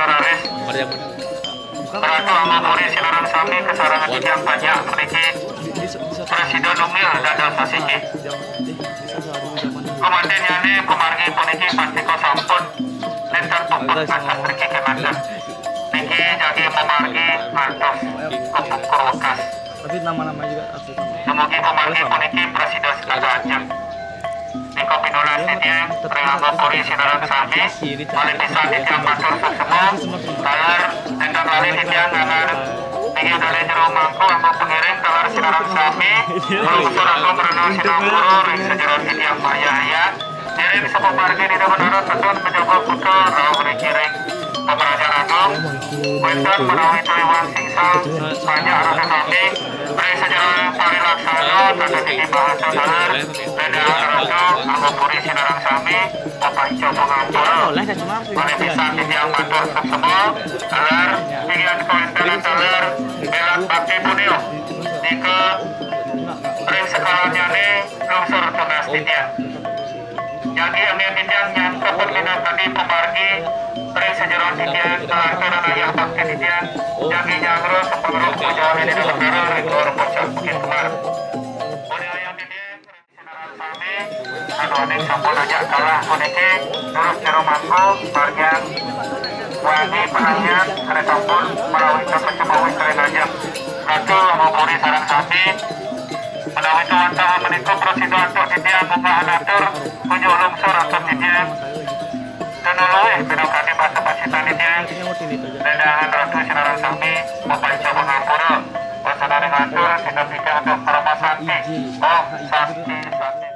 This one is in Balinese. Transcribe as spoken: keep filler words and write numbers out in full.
Raris. Ratu Amapuri sinareng sami kasarengan titiang panjak puniki prasida nunggil dados sasiki. Kumanten yane pamargi puniki pastika sampun nenten puput kantos mriki kemanten. Niki jagi pamargi ngantos kapungkur wekas. Tapi nama-nama juga harus ditambah. Dumugi pamargi puniki prasida setata ajeng. Nika pinunas titiang ring Amapuri sinareng sami, malih pisan titiang matur suksma. Taler nenten lali titiang ngalar inggih dane jero mangku anggo pangiring taler sinareng sami, malungsur agung rena sinampura ring sajeroning titiang mayah ayah. Ngiring sapamargi Ida Betara tedun menjaga kuta rauh ring ngiring pamrajan agung. Wenten menawi Iwang Singsal panjak rasa sami, ring sajeroning parilaksana tata titi bahasa taler, ledangan ratu, Amapuri sinareng sami, papaica pangampura. Malih pisan titiang matur suksma, taler, inggian kawentenan taler, belat bakti punia, nika ring sekalanyane lungsur tunas titiang. Jagi amin titiang nyangkepin minangkadi pamargi ring sajeroning titiang, kalantaran ayah bakti titiang, jagi nyanggra sampun ruh pujaane Ida Betara ring luar puncak Bukit Kembar. Puni ayah titiang ring sinareng sami, saduaning sampun ajak kalah puniki, durus jero mangku, margiang wangi panangian, sane sampun malawita pacemawis ring ajeng. Ratu Amapuri sareng sami, menawi wantah menika prasida antuk titiang munggah natur, kunjuk lungsur antuk titiang. Tenu luwih pinakadi basa pasitan titiang. Ledangan ratu sinareng sami, mapanca pangampura. Wasana ring atur, sineb titiang antuk parama santi. Om Santi Santi.